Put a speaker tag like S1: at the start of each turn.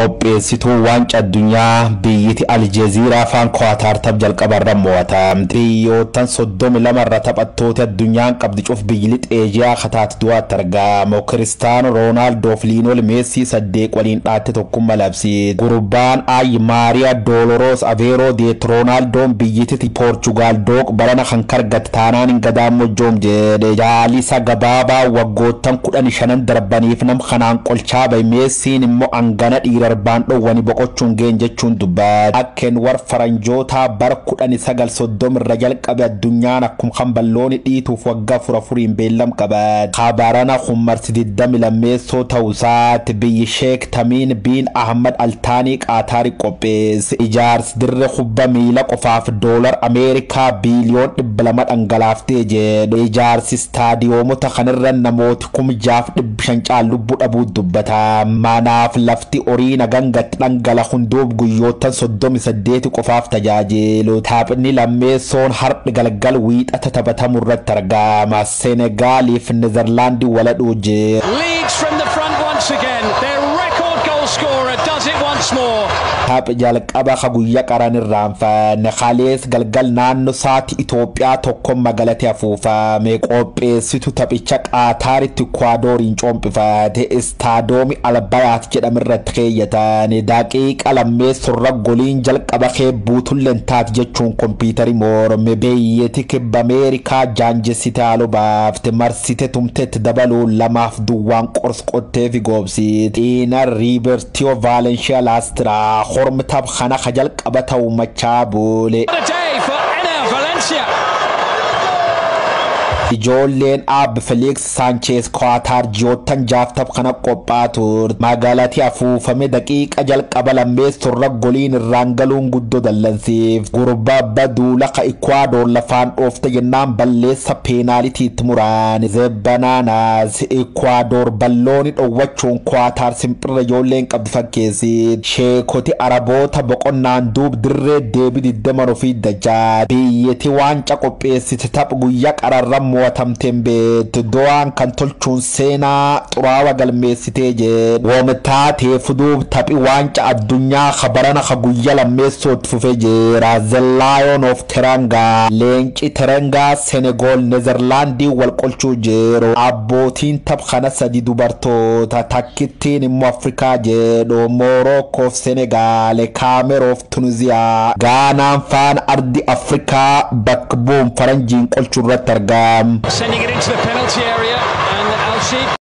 S1: Qopheessituu Waancaa Addunyaa biyyiti Aljeeziiraa afaan Kuwaataar taph jalqabarra mo'ata. Biyyoottan 32 irra taphattoota addunyaan qabdi cuf biyyi lixa Eejiyaa kataat du'aatti argama. Kiristaano Roonaaldoo fi Liinool Meessii saddeeq waliin dhaatte tokkummaa labsi. Gurbaan Ayi Maariyaa Dooloros Aveeroo Deet Roonaaldoon biyyititti Poorchugaal dooq barana kan kargatte taanaan hin gadaamojjoom jedhe. Jaalisa gabaabaa waggoottan 15 darbaniif nam kanaan qolchaa bahe Meessiin immoo hangana dhiira arbaan dhowwani boqochuun geen jechuun dubbata. Akken war faranjootaa bara 1930 irra jalqabe addunyaan akkum kan ballooni dhiituuf waggaa afur afuriin beellam qabat. Kabarana hummarsi 22 ta'usaatti biyyi Sheek Tamiin biin Ahmad Altaanii Qaataari qopheesse. Ijaarsi dirree kubba miila qofaaf doolar Ameerikaa biiliyoon 200 dhangalaaftee jedhe. Ijaarsi istaadiyoomota kanirra namooti 6,500 caal lubbuu dhabuu dubbata. Manaaf lafti horii nagangatti dhangala hunduuf guyyoottan 38 qofaaf tajaajilu. Taphni lammeessoon har'i galgal wiixata taphatamu irratti argama. Senegaaliif Nezerlaandii waladhuu jira.
S2: Leads from the front once again. Their record goal scorer does it once more.
S1: Tapha jalqaba ka guyyaa qaran irraanfanne kalees galgal naannoo saati Itoophiyaa tokko magaalatti afuufame. Qopheessitu taphicha Qaataaritti Ikwaadoriin coompifate. Istaadoomi Albayaat jedhamu irratti keeyyatan. Daqiiqa lammeessurra goliin jalqaba kee buutulleen taati jechuun kompiitari morme. Biyyatti kibba Ameerikaa jaanjessite haaloo baafte marsite tumtetti dabaluu 2-0 qors qottee fi goobsiite. Xiina Riibertiyoo Vaalenshiyaa Laastiraa hormi tapha kana ka jalqaba ta'u machaa buule.
S2: What a day for Enner Valencia.
S1: Ijoolleen Aab Felix Sanchez Kuwaataar ji'oottan jaaf tapha kana qophaa'aa turte. Magaalatti afuufame daqiiqa jalqaba lammeessurra goliin irraan galuun guddoo dallansiif. Gurbaa baduula ka Ikwaador lafaan dhoofte jennaan balleessa peenaalitiitti muraan. Zebbanaanaas Ikwaador ballooni dhowwachuun Kuwaataar simpirra ijoolleen qabdi fakkeessi. Sheekoti Araboota boqonnaan duub dirree deebii digdaman ofii dachaa. Biyyatti waancaa qopheessite tapha guyyaa qararra mo'atamteen beektu. Do'aan kan tolchuun seenaa xuraawa galmeessitee jedhe. Woomtaatee fuduuf taphi waancaa addunyaa kabarana ka guyyaa lammeessootti fufee jira. The Lion of Teranga leenci Terangaa Senegool Nezerlaandii wal qolchuu jiru. Abbootiin tapha kana sadi dubartoota takkittiin immoo Afrikaa jedhu. Moorokoof Senegaal, Kaameroof Tuniziyaa, Gaanaan faana ardi Afrikaa bakka bu'uun faranjiin qolchuu irratti argama.
S2: Sending it into the penalty area, and Al Sheikh